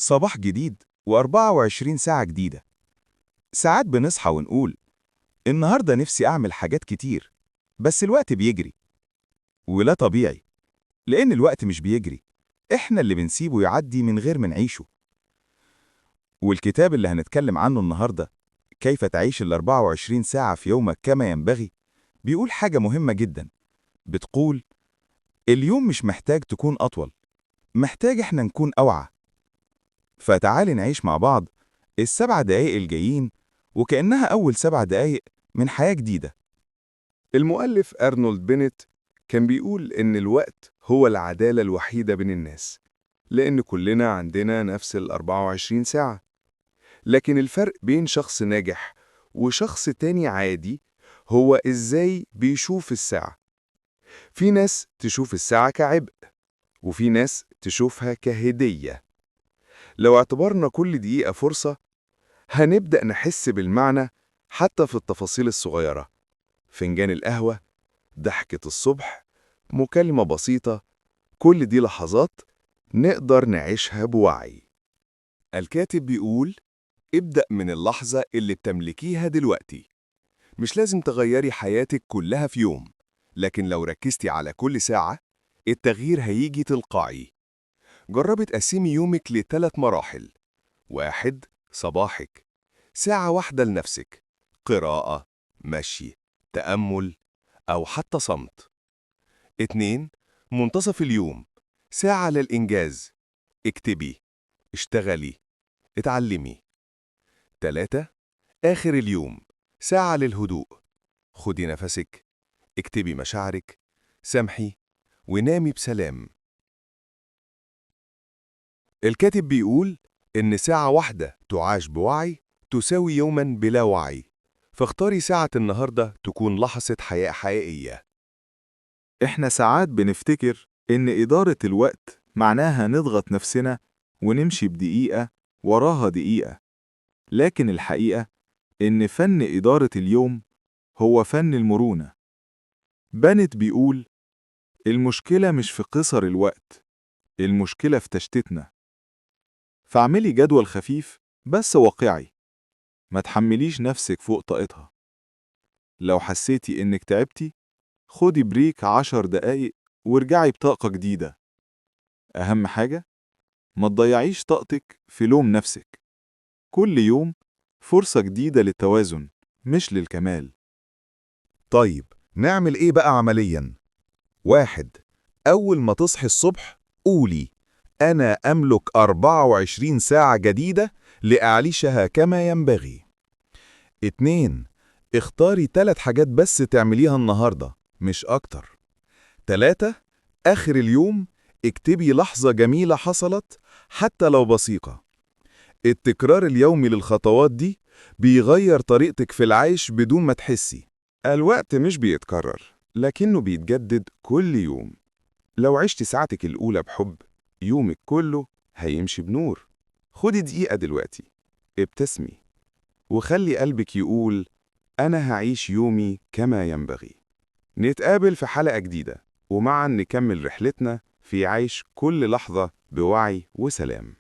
صباح جديد و24 ساعة جديدة. ساعات بنصحى ونقول النهاردة نفسي أعمل حاجات كتير، بس الوقت بيجري. ولا طبيعي، لأن الوقت مش بيجري، إحنا اللي بنسيبه يعدي من غير ما نعيشه. والكتاب اللي هنتكلم عنه النهاردة، كيف تعيش ال 24 ساعة في يومك كما ينبغي، بيقول حاجة مهمة جدا. بتقول اليوم مش محتاج تكون أطول، محتاج إحنا نكون أوعى. فتعالي نعيش مع بعض ال7 دقايق الجايين وكأنها أول 7 دقايق من حياة جديدة. المؤلف أرنولد بينيت كان بيقول إن الوقت هو العدالة الوحيدة بين الناس، لأن كلنا عندنا نفس ال 24 ساعة. لكن الفرق بين شخص ناجح وشخص تاني عادي هو إزاي بيشوف الساعة. في ناس تشوف الساعة كعبء، وفي ناس تشوفها كهدية. لو اعتبرنا كل دقيقة فرصة، هنبدأ نحس بالمعنى حتى في التفاصيل الصغيرة. فنجان القهوة، ضحكة الصبح، مكالمة بسيطة، كل دي لحظات نقدر نعيشها بوعي. الكاتب بيقول ابدأ من اللحظة اللي بتملكيها دلوقتي. مش لازم تغيري حياتك كلها في يوم، لكن لو ركزتي على كل ساعة التغيير هيجي تلقائي. جربي تقسمي يومك ل3 مراحل. 1. صباحك، ساعة واحدة لنفسك، قراءة، مشي، تأمل، أو حتى صمت. 2. منتصف اليوم، ساعة للإنجاز، اكتبي، اشتغلي، اتعلمي. 3. آخر اليوم، ساعة للهدوء، خدي نفسك، اكتبي مشاعرك، سامحي، ونامي بسلام. الكاتب بيقول إن ساعة واحدة تعاش بوعي تساوي يوماً بلا وعي، فاختاري ساعة النهاردة تكون لحظة حياة حقيقية. إحنا ساعات بنفتكر إن إدارة الوقت معناها نضغط نفسنا ونمشي بدقيقة وراها دقيقة، لكن الحقيقة إن فن إدارة اليوم هو فن المرونة. بانت بيقول المشكلة مش في قصر الوقت، المشكلة في تشتتنا. فاعملي جدول خفيف بس واقعي، ما تحمليش نفسك فوق طاقتها. لو حسيتي إنك تعبتي خدي break 10 دقايق وارجعي بطاقة جديدة. أهم حاجة ما تضيعيش طاقتك في لوم نفسك. كل يوم فرصة جديدة للتوازن مش للكمال. طيب نعمل إيه بقى عملياً؟ 1. أول ما تصحي الصبح قولي أنا أملك 24 ساعة جديدة لأعيشها كما ينبغي. 2. اختاري 3 حاجات بس تعمليها النهاردة، مش أكتر. 3. آخر اليوم اكتبي لحظة جميلة حصلت حتى لو بسيطة. التكرار اليومي للخطوات دي بيغير طريقتك في العيش بدون ما تحسي. الوقت مش بيتكرر، لكنه بيتجدد كل يوم. لو عشت ساعتك الأولى بحب، يومك كله هيمشي بنور. خدي دقيقة دلوقتي، ابتسمي، وخلي قلبك يقول أنا هعيش يومي كما ينبغي. نتقابل في حلقة جديدة، ومعا نكمل رحلتنا في عيش كل لحظة بوعي وسلام.